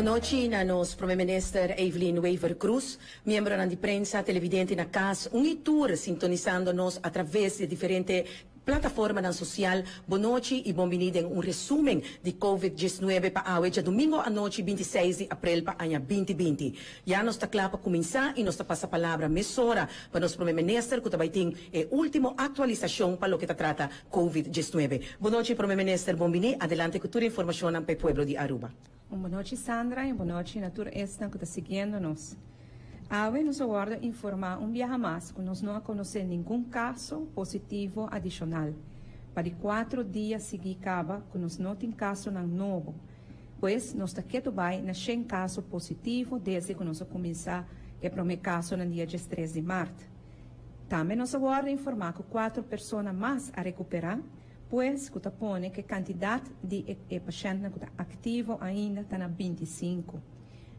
Bon nochi na nos Prome Minister Evelyn Wever Croes, miembronan di prensa, televidente na cas, un y tur sintonisando nos a traves di diferente plataformanan social. Bon nochi y bon bini den un resumen di Covid 19 pa awe djadomingo anochi 26 di april pa aña 2020. Ya nos ta cla pa cuminsa y nos ta pasa palabra mesora pa nos Prome Minister cu ta bay tin e ultimo actualisacion pa loke ta trata Covid 19. Bon nochi Prome Minister, bon bini, adelante cu tur informacionnan pa e pueblo di Aruba. Un bon nochi Sandra y un bon nochi na tur esnan cu ta siguiendo nos. Awe nos a wordo informa un biaha mas cu nos no a conoce ningun caso positivo adicional. Pa di cuatro dia sigui caba cu nos no tin casonan nobo. Pues nos ta keto bay na shen caso positivo desde cu nos a cuminsa e prome casonan dia 13 di maart. Tambe nos a wordo informa cu cuatro persona mas a recupera, pues cu ta pone cu e cantidad di e pashentnan cu ta activo ainda ta na 25.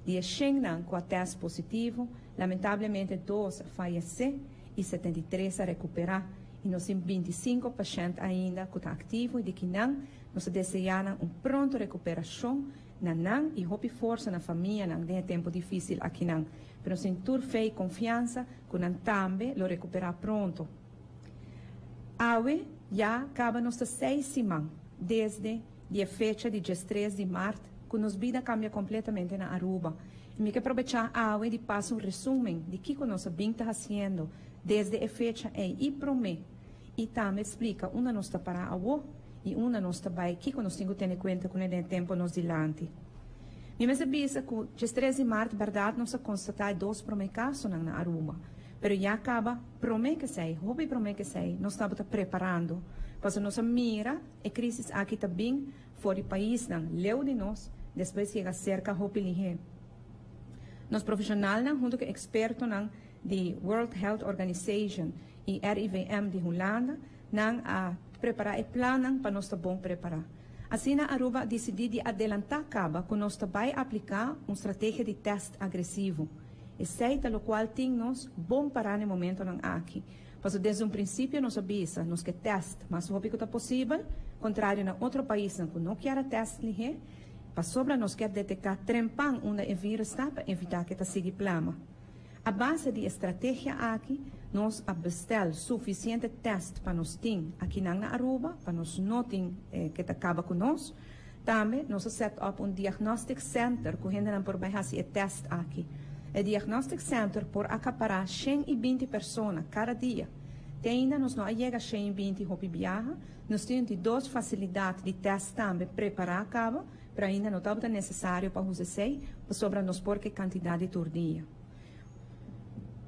Di e shennan cu a test positivo, lamentablemente dos a fayece y 73 a recupera y nos tin 25 pashent ainda cu ta activo y di kinan nos ta desea nan un pronto recuperacion na nan y hopi forsa na famianan den e tempo dificil akinan. Pero nos tin tur fe y confiansa cu nan tambe lo recupera pronto. Awe ya caba nos ta 6 siman desde di e fecha di 13 di maart cu nos bida cambia completamente na Aruba. Y mi ke aprovecha awe di pasa un resumen di kico nos a bin ta haciendo desde e fecha ey y prome y tambe explica unda nos ta para awo y unda nos ta bay, kico nos tin cu tene cuenta cu den e tempo nos dilanti. Mi mester bisa cu 13 di maart berdad nos a constata e dos prome casonan na Aruba, pero ya caba prome cu esey, hopi prome cu esey, nos tabata preparando. Pasobra nos a mira e crisis aki ta bin for di paisnan leu di nos, despues yega cerca hopi lihe. Nos profesionalnan hunto cu expertonan di World Health Organization y RIVM di Hulanda, nan a prepara e plannan pa nos ta bon prepara. Asina Aruba a dicidi di adelanta caba cu nos ta bay aplica un strategia di test agresivo. Esey ta locual tin nos bon para na e momentonan aki. Paso desde un principio nos a bisa, nos ke test mas hopi cu ta posibel, contrario na otro paisnan cu no kier a test lihe, pasobra nos kier detecta trempan unda e virus ta pa evita cu e ta sigui plama. A base di e strategia aki, nos a bestel suficiente test pa nos tin akinan na Aruba, pa nos no tin cu ta caba cu nos. Tambe nos a set up un diagnostic center cu hendenan por bay haci e test aki. E diagnostic center por acapara 120 persona cada dia. Te ainda nos no a yega 120 hopi biaha, nos tin di dos facilidad di test tambe prepara caba, pero ainda no tabata necesario pa usa esey, pasobra nos por cu e cantidad di tur dia.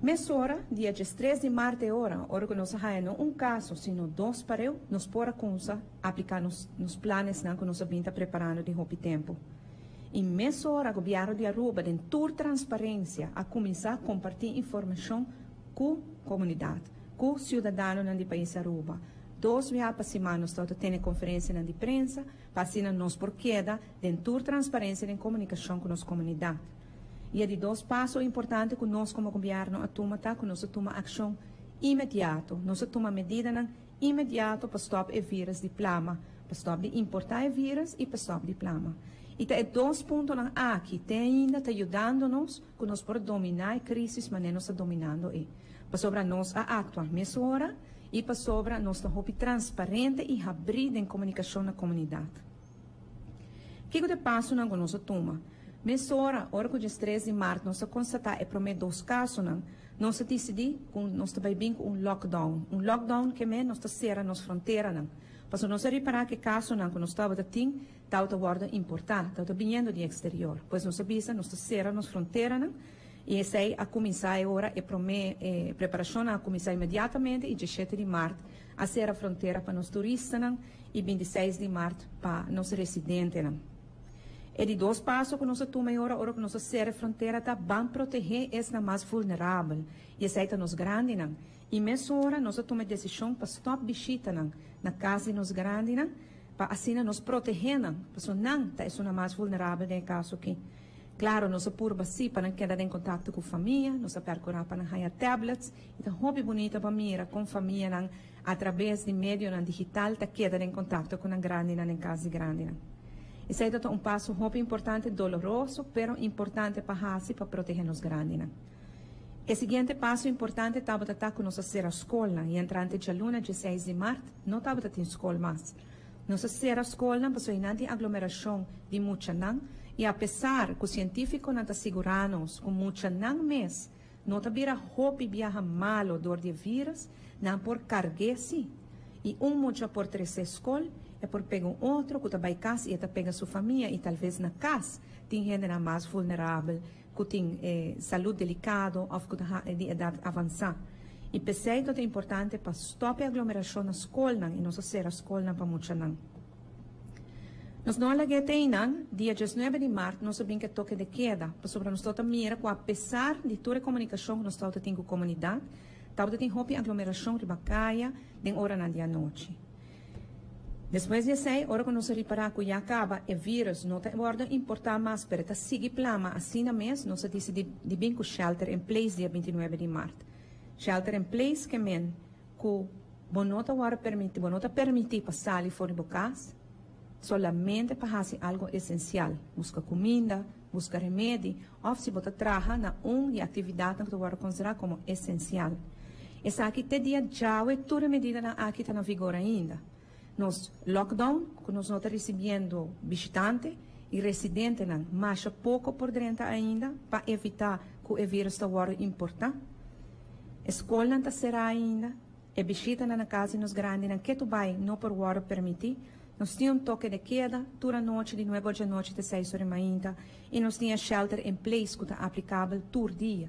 Mesora, dia 13 di maart e ora, ora cu nos a haya no un caso, sino dos pareu, nos por a cuminsa aplica nos planesnan cu nos a bin ta preparando di hopi tempo. Y mesora, gobierno di Aruba, den tur transparencia, a cuminsa comparti informacion cu comunidad, cu ciudadanonan di pais Aruba. Dos biaha pa siman nos ta tene conferencianan di prensa, pa asina nos por keda den tur transparencia den comunicacion cu nos comunidad. Y e di dos paso importante cu nos como gobierno a tuma ta cu nos a tuma accion inmediato. Nos a tuma medidanan inmediato pa stop e virus di plama, pa stop di importa e virus y pa stop di plama. Y ta e dos puntonan aki te ainda ta yudando nos cu nos por domina e crisis manera nos ta dominando e. Pasobra nos a actua mesora y pasobra nos ta hopi transparente y habri den comunicacion na comunidad. Kico ta e pasonan cu nos a tuma? Mesora, ora cu 13 di maart nos a constata e prome dos casonan, nos a dicidi cu nos ta bay bin cu un lockdown. Un lockdown ke men nos ta cera nos fronteranan. Pasobra nos a ripara cu e casonan cu nos tabata tin, tabata wordo importa, tabata biniendo di exterior. Pues nos a bisa nos ta cera nos fronteranan y esey a cuminsa e ora e prome preparacionnan a cuminsa inmediatamente y 17 di maart a cera frontera pa nos turistanan y 26 di maart pa nos residentenan. E di dos paso cu nos a tuma e ora, ora cu nos a cera frontera ta ban protege esnan mas vulnerabel y esey ta nos grandinan. Y mesora nos a tuma e decision pa stop bishitanan na cas di nos grandinan pa asina nos protege nan, pasobra nan ta esnan mas vulnerabel den e caso aki. Claro, nos a purba si pa nan keda den contacto cu famia, nos a percura pa nan haya tablets y ta hopi bunita pa mira con famianan a traves di medionan digital ta keda den contacto cu nan grandinan den cas di grandinan. Esey ta un paso hopi importante, doloroso, pero importante pa haci pa protege nos grandinan. E siguiente paso importante tabata ta cu nos a cera scolnan y entrante djaluna 16 di maart no tabata tin scol mas. Nos a cera scolnan pasobra einan tin aglomeracion di muchanan y apesar cu cientificonan ta sigura nos cu muchanan mes no ta bira hopi biaha malo door di e virus, nan por cargu'e si. Y un mucha por trece scol, e por pega un otro cu ta bay cas y e ta pega su famia y talves na cas tin hendenan mas vulnerabel cu tin salud delicado of cu ta di edad avansa. Y p'esey ta importante pa stop e aglomeracion na scolnan y nos a cera scolnan pa muchanan. Nos no a lag'é te einan, dia 19 di maart nos a bin cu e toque de queda, pasobra nos tabata mira cu apesar di tur e comunicacion cu nos tabata tin cu comunidad, tabata tin hopi aglomeracion riba caya den oranan di anochi. Despues di esei, ora ku nos a ripará ku ya kaba e vírus no ta wòrdu importá mas pero e ta sigui plama asina mes, nos a disidí di bin ku shelter in place dia 29 di mart. Shelter in place ke men ku bo no ta wòrdu permití, bo no ta permití pa sali for di bo kas solamente pa hasi algu esensial, buska kuminda, buska remedi òf si bo ta traha na un di e aktividatnan ku ta wòrdu konsiderá komo esensial. Esaki te dia djawe tur e medidanan aki ta na vigor ainda. Nos lockdown, ku nos no ta risibiendo bishitante i residentenan masha poko por drenta ainda pa evitá ku e virus ta wòrdu importá. E skolnan ta será ainda, e bishitanan na kas di nos grandinan ketu bai no por wòrdu permití. Nos tin un toke de keda tur anochi di nuebe or djanochi te seis or di mainta i nos tin e shelter in place ku ta aplikabel tur dia.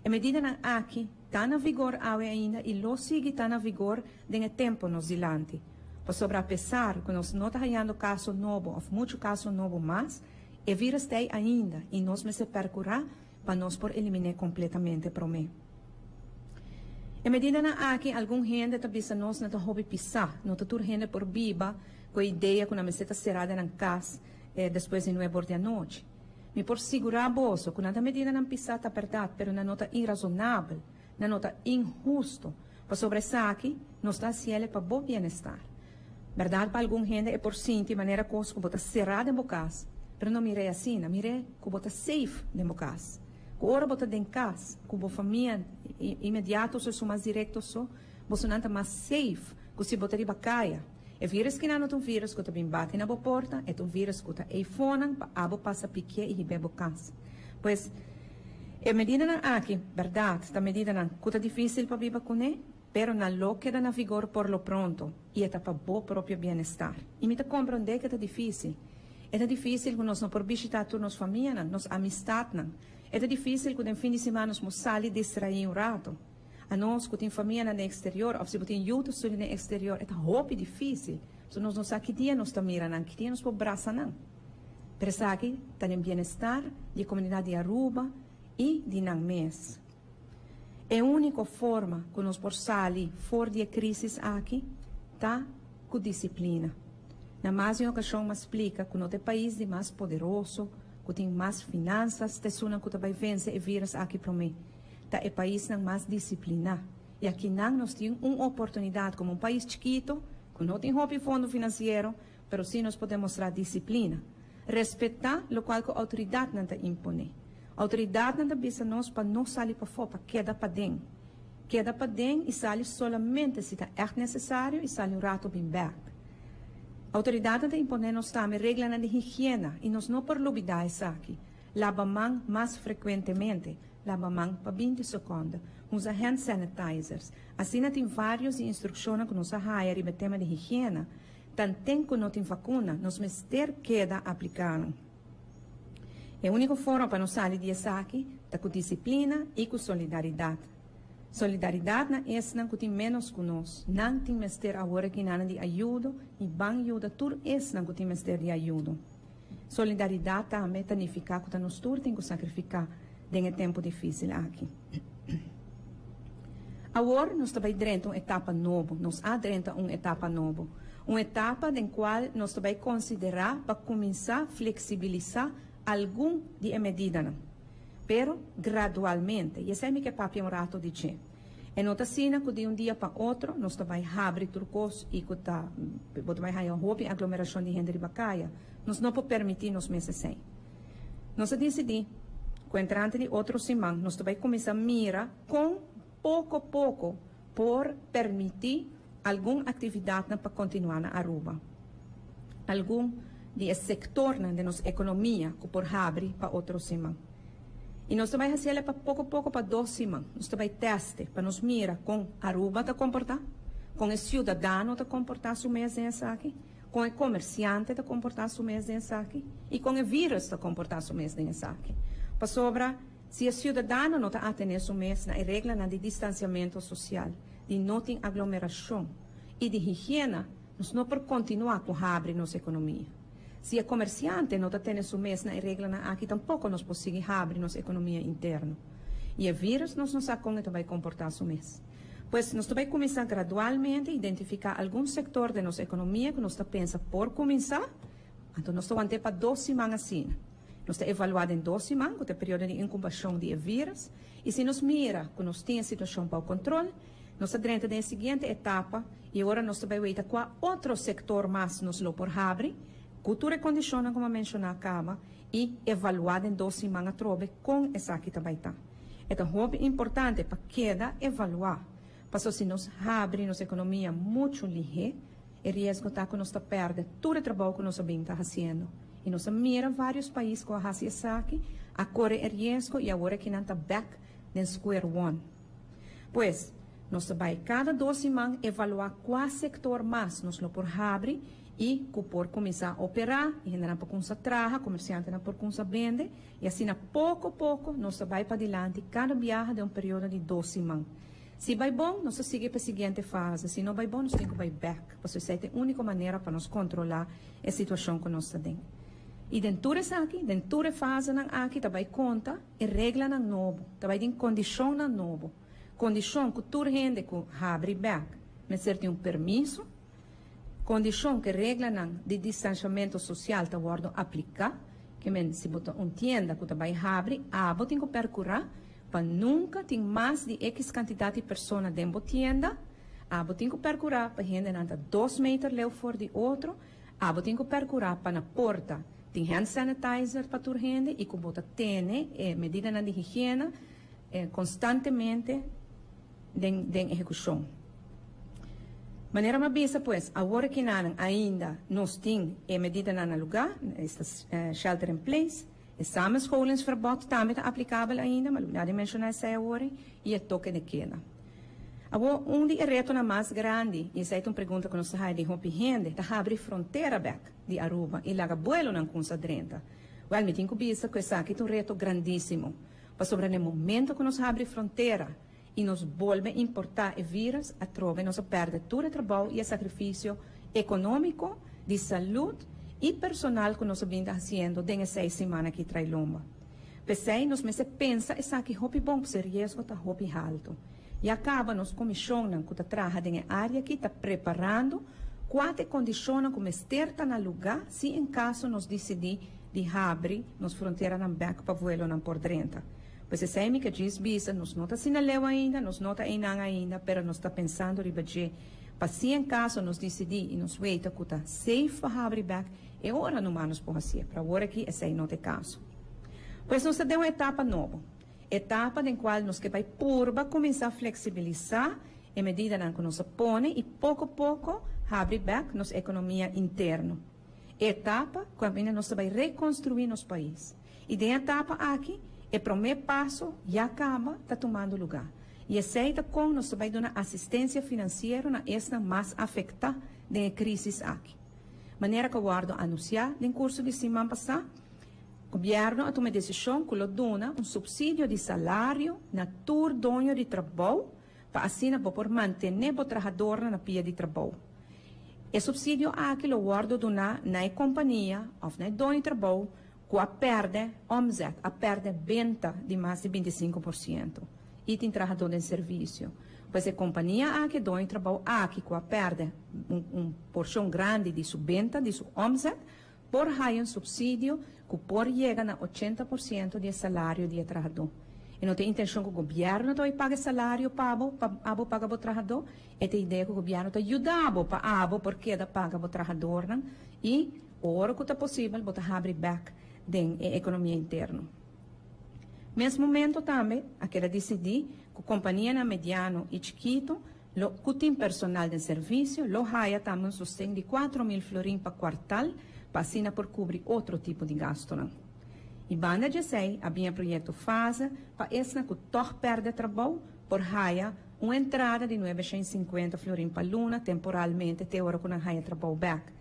E medidanan aki ta na vigor awe ainda i lo sigui ta na vigor den e tempo nos dilanti. Pasobra apesar ku nos no ta hayando kaso nobo òf muchu kaso nobo mas, e vírus ta ei ainda i nos mester pèrkurá pa nos por elimin'é kompletamente promé. E medidanan aki algun hende ta bisa nos nan ta hopi pisá. No ta tur hende por biba ku e idea ku nan mester ta será den nan kas despues di nuebe or di anochi. Mi por sigurá boso ku nan ta medidanan pisá ta bèrdat, pero nan no ta irasonabel, nan no ta inhusto, pasobra esaki nos ta hasiel pa bo bienestar. Bèrdat pa algun hende e por sinti manera kos ku bo ta será den bo kas, pero no mir'é asina, mir'é ku bo ta safe den bo kas, ku ora bo ta den kas ku bo famia inmediato so esun mas direkto so, bosonan ta mas safe ku si bo ta riba kaya. E virus kinan no ta un virus ku ta bin bati na bo porta, e ta un virus ku ta eifonan pa abo pasa pikié i hib'é bo kas. Pues, e medidanan aki, bèrdat, ta medidanan ku ta difísil pa biba kuné, pero nan lo keda na vigor por lo pronto i e ta pa bo propio bienestar. I mi ta komprondé ku e ta difísil. E ta difísil ku nos no por bishitá tur nos famianan, nos amistatnan. E ta difísil ku den fin di siman nos mos sali distraí un rato. Anos ku tin famianan den eksterior òf si bo tin yu ta studia den eksterior e ta hopi difísil. So nos no sa ki dia nos ta mira nan, ki dia nos por brasa nan. Pero esaki ta den bienestar di e komunidat di Aruba i di nan mes. E úniko forma ku nos por sali for di e krísis aki ta ku disiplina. Na mas di un okashon m'a splika ku no ta e pais di mas poderoso, ku tin mas finansas ta esunnan ku ta bai vense e vírus aki promé. Ta e paisnan mas disipliná. I akinan nos tin un oportunidat komo un pais chikito ku no tin hopi fondo finansiero, pero sí nos por demostrá disiplina. Respetá lokual ku outoridatnan ta imponé. Outoridatnan ta bisa nos pa no sali pafó, pa keda paden. Keda paden i sali solamente si ta ègt nesesario i sali un rato bin bèk. Outoridatnan ta imponé nos tambe reglanan di higiena i nos no por lubidá esaki. Laba man mas frekuentemente. Laba man pa 20 sekonde. Usa hand sanitizers. Asina tin vários di instrukshonnan ku nos a haya riba e tema di higiena. Tanten ku no tin vakuna, nos mester keda apliká nan. E úniko forma pa nos sali di esaki ta ku disiplina i ku solidaridat. Solidaridat na esnan ku tin ménos ku nos. Nan tin mester awor aki nan di ayudo i ban yuda tur esnan ku tin mester di ayudo. Solidaridat tambe ta nifiká ku ta nos tur tin ku sakrifiká den e tempu difísil aki. Awor nos ta bai drenta un etapa nobo, nos a drenta un etapa nobo. Un etapa den kual nos ta bai konsiderá pa kuminsá fleksibilisá algun di e medidanan. Pero gradualmente, i esei mi ke papia un rato di dje. E no ta asina ku di un dia pa otro nos ta bai habri tur kos i ku ta bo ta bai haña hopi aglomerashon di hende riba kaya. Nos no por permití nos mes esei. Nos a disidí ku entrante di otro siman nos ta bai kuminsá mira kon poko poko por permití algun aktividatnan pa kontinuá na Aruba. Algun di e sektornan den nos ekonomia ku por habri pa otro siman. I nos ta bai hasiel pa poko poko pa dos siman. Nos ta bai tèste pa nos mira kon Aruba ta komportá, kon e siudadano ta komportá su mes den esaki, kon e komersiante ta komportá su mes den esaki i kon e vírùs ta komportá su mes den esaki. Pasobra si e siudadano no ta atené su mes na e reglanan di distansiamentu sosial, di no tin aglomerashon i di higiena, nos no por kontinuá ku habri nos ekonomia. Si e komersiante no ta tene su mes na e reglanan aki tampoko nos por sigui habri nos ekonomia interno. I e vírus nos no sa kon e ta bai komportá su mes. Pues nos ta bai kuminsá gradualmente identifiká algun sektor den nos ekonomia ku nos ta pensa por kuminsá, anto nos ta want'é pa dos siman asina. Nos ta evaluá den dos siman ku ta e periodo di inkubashon di e vírus i si nos mira ku nos tin e situashon bou kontrol, nos ta drenta den e siguiente etapa i ora nos ta bai weita kua otro sektor mas nos lo por habri ku tur e kondishonnan ku mi a menshoná kaba i evaluá den dos siman atrobe kon esaki ta bai ta. E ta hopi importante pa keda evaluá pasobra si nos habri nos ekonomia muchu lihé, E riesgo ta ku nos ta pèrdè tur e trabou ku nos a bin ta hasiendo. I nos a mira vários pais ku a hasi esaki, a kore e riesgo i awor aki nan ta bèk den square one. Pues, nos ta bai kada dos siman evaluá kua sektor mas nos lo por habri i ku por kuminsá operá, e hendenan por kumsa traha, komersiantenan por kumsa bende, i asina poko poko nos ta bai padilanti kada biaha den un periodo di dos siman. Si bai bon, nos ta sigui pa e siguiente fase. Si no bai bon, nos tin ku bai bèk, pasobra esei ta e úniko manera pa nos kontrolá e situashon ku nos ta den. I den tur esaki, den tur e fasenan aki ta bai konta e reglanan nobo, ta bai tin kondishonnan nobo, kondishon ku tur hende ku habri bèk mester tin un permiso, kondishon ku e reglanan di distanshamentu sosial ta wòrdu apliká, ke men si bo ta un tienda ku ta bai habri, abo tin ku pèrkurá Pa nunka tin mas di ekis kantidat di persona den bo tienda, abo tin ku perkurá pa hendenan ta dos meter leu for di otro, abo tin ku perkurá pa na porta tin hand sanitizer pa tur hende i ku bo ta tene e medidanan di higiena konstantemente den den ehekushon. Manera mi a bisa pues, awor akinanan ainda nos tin e medidanan na lugá, esta shelter in place, E samenscholingsverbod tambe ta aplikabel ainda, ma lo di menshoná esei awor, i e toke de keda. Awor, un di e retonan mas grandi, i esei ta un pregunta ku nos ta haya di hopi hende, ta habri frontera bèk di Aruba i laga buelonan kumsa drenta. Wèl, mi tin ku bisa ku esaki ta un reto grandísimo, pasobra na e momento ku nos habri frontera i nos bolbe importá e vírus, atrobe nos a pèrdè tur e trabou i e sakrifisio ekonómiko, di salud i personal ku nos a bin ta hasiendo den e seis siman aki trai lomba. P'esei nos mester pensa esaki hopi bon pasobra e riesgo ta hopi haltu. Ya kaba nos komishonnan ku ta traha den e área aki ta preparando kua ta e kondishonnan ku mester ta na lugá si en kaso nos disidí di habri nos fronteranan bèk pa vuelonan por drenta. Pues esei mi ke djis bisa, nos no ta asina leu ainda, nos no ta einan ainda, pero nos ta pensando riba dje. Pa si en kaso nos disidí i nos weita ku ta safe pa habri bèk, e ora numa nos por hasié. Pero awor aki esei no ta e kaso. Pues nos ta den un etapa nobo, etapa den kual nos ke bai purba kuminsá fleksibilisá e medidanan ku nos a pone i poko poko habri bèk nos ekonomia interno. E etapa ku aminda nos ta bai rekonstruí nos pais. I den e etapa aki, e promé paso ya kaba ta tumando lugá. I esei ta kon nos ta bai duna asistensia finansiero na esnan mas afektá den e krísis aki. Manera ku a wòrdu anunsiá den kurso di siman pasá, gobièrnu a tuma e desishon ku lo duna un supsidio di salario na tur doño di trabou pa asina bo por mantené bo trahadornan na pia di trabou. E supsidio aki lo wòrdu duná na e kompania òf na e doño di trabou ku a pèrdè omzet, a pèrdè benta di mas di 25% i tin trahadó den servisio. Pues e kompania aki, e doño di trabou aki ku a pèrdè un un porshon grandi di su benta, di su omzet, por haya un supsidio ku por yega na 80% di e salario di e trahadó. E no ta e intencion cu gobierno ta bay paga e salario pa bo, pa abo paga bo trahador. E ta e idea cu gobierno ta yuda bo pa abo por keda paga bo trahadornan y ora cu ta posibel bo ta habri bek den e economia interno. Mes momento tambe a keda dicidi cu companianan mediano y chikito lo cu tin personal den servicio lo haya tambe un sosten di 4000 florin pa cuartal pa asina por cubri otro tipo di gastonan. Y banda di esey a bin e proyecto Fase pa esnan cu tog perde trabou por haya un entrada di 950 florin pa luna temporalmente te ora cu nan haya trabou bek.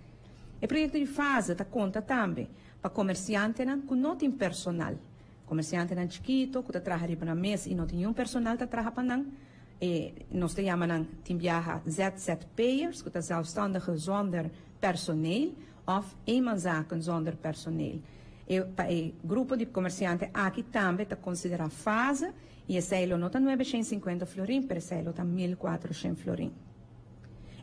E proyecto di Fase ta conta tambe pa comerciantenan cu no tin personal. Comerciantenan chikito cu ta traha riba nan mes y no tin niun personal ta traha pa nan, e nos ta yama nan tin biaha ZZP'ers cu ta zelfstandigen zonder personeel of eenmanszaken zonder personeel. E pa e grupo di comerciante aki tambe ta considera fase y esey lo no ta 950 florin pero esey lo ta 1400 florin.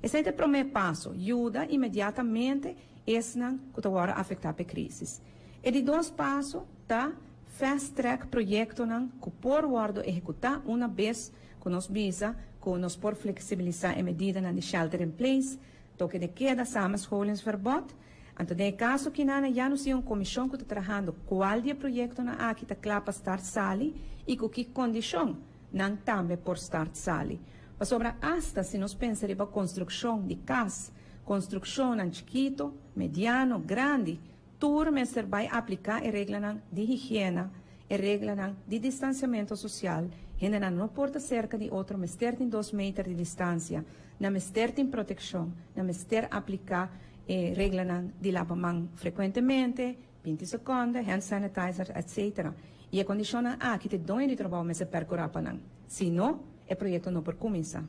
Esey ta e prome paso, yuda inmediatamente esnan cu ta wordo afecta p'e crisis. E di dos paso ta fast track proyectonan cu por wordo ehecuta una bes cu nos bisa cu nos por flexibilisa e medidanan di shelter in place, toque de queda, samenscholingsverbod. Anto den e caso kinana ya nos tin un comision cu ta trahando cual di e proyectonan aki ta cla pa start sali y cu ki condicion nan tambe por start sali. Pasobra hasta si nos pensa riba construccion di cas, construccionnan chikito, mediano, grandi, tur mester bay aplica e reglanan di higiena, e reglanan di distanciamento social, hendenan no por ta cerca di otro, mester tin 2 meter di distancia, nan mester tin proteccion, nan mester aplica e reglanan di laba man frecuentemente, 20 seconde, hand sanitizer, etc. Y e condicionnan aki te doño di trabou mester percura pa nan. Si no, e proyecto no por cuminsa.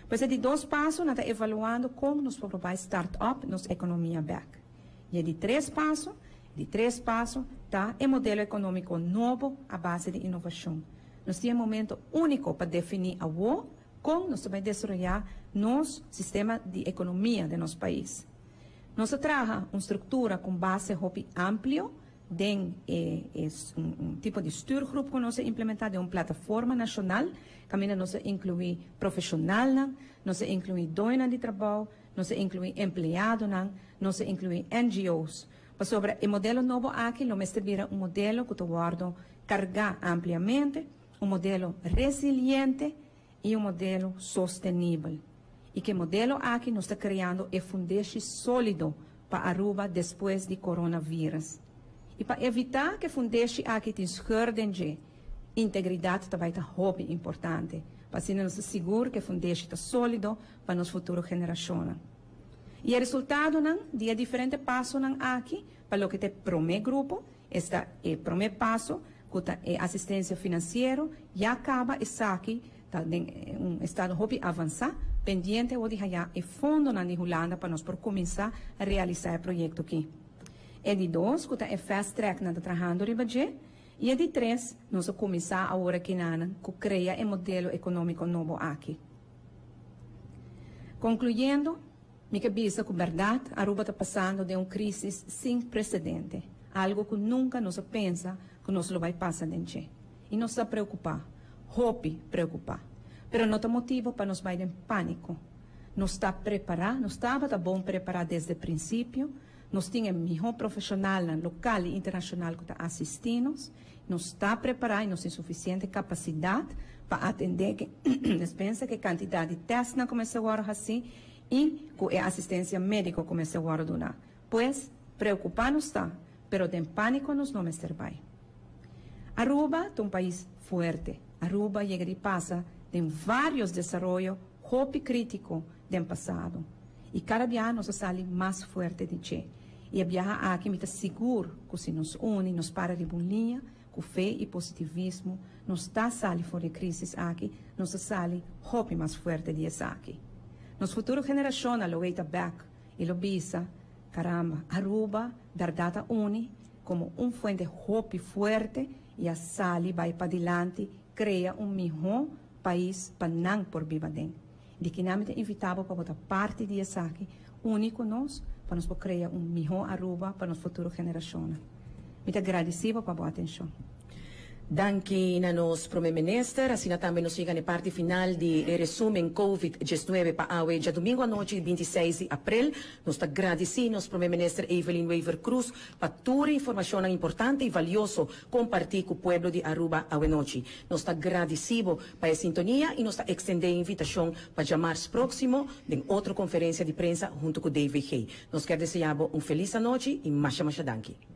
Pues e di dos paso nan ta evaluando con nos por bay start up nos economia bek. Y e di tres paso, di tres paso ta e modelo economico nobo a base di innovacion. Nos tin e momento unico pa defini awo con nos ta bay desaroya nos sistema di economia den nos pais. Nos a traha un structura cu base hopi amplio den e, e un tipo di stuurgroep cu nos a implementa den un plataforma nacional, caminda nos a inclui profesionalnan, nos a inclui doñonan di trabou, nos a inclui empleadonan, nos a inclui NGO's. Pasobra e modelo nobo aki lo mester bira un modelo cu ta wordo carga ampliamente, un modelo resiliente y un modelo sostenibel. Y cu e modelo aki nos ta creando e fundeshi solido pa Aruba despues di coronavirus. Y pa evita cu e fundeshi aki tin scheur den dje, integridad tambe ta hopi importante. Pa asina nos ta sigur cu e fundeshi ta solido pa nos futuro generacion. Y e resultadonan di e diferente pasonan aki, pa loke ta e prome grupo, esta e prome paso, cu ta e asistencia financiero, ya caba esaki, ta den un estado hopi avansa, pendiente di haya e fondonan di Hulanda pa nos por cuminsa realisa e proyecto aki. E di dos, cu ta e fast track nan ta trahando riba dje, y e di tres, nos a cuminsa awor aki nan, cu crea e modelo economico nobo aki. Concluyendo, mi kier bisa cu berdad, Aruba ta pasando den un crisis sin precedente, algo cu nunca nos a pensa cu nos lo bay pasa den dje. Y nos ta preocupa, hopi preocupa, pero no ta motibo pa nos bay den panico. Nos ta prepara, nos tabata bon prepara desde principio, nos tin e miho profesional local y internacional cu ta asisti nos, nos ta prepara y nos tin suficiente capacidad pa atende cu dispensa cu e cantidad di test nan cuminsa haci y cu e asistencia medico cuminsa duna. Pues, preocupa nos ta, pero den panico nos no mester bay. Aruba ta un pais fuerte. Aruba a yega di pasa den varios desaroyo hopi critico den pasado. Y cada biaha nos a sali mas fuerte di dje. Y e biaha aki mi ta sigur cu si nos uni, nos para riba un liña, cu fe y positivismo, nos ta sali for di e crisis aki, nos ta sali hopi mas fuerte di esaki. Nos futuro generacion lo weita back y lo bisa, caramba, Aruba, berdad a uni, como un fuente hopi fuerte y a sali bay padilanti, crea un miho pais pa nan por biba den. Di cu mi ta invita bo pa bo ta parti di esaki, uni cu nos, pa nos crea un miho Aruba pa nos futuro generacion. Mi ta agradecido pa bo atencion. Danki na nos Prome Minister. Asina tambe nos yega na e parti final di e resumen Covid-19 pa awe djadumingu anochi 26 di april. Nos ta gradisí nos Prome Minister Evelyn Wever-Croes pa tur e informacionnan importante y valioso comparti cu pueblo di Aruba awe nochi. Nos ta gradisí bo pa e sintonia y nos ta extende e invitacion pa djamars proximo den otro conferencia di prensa hunto cu DVG. Nos kier desea bo un feliz anochi y masha masha danki.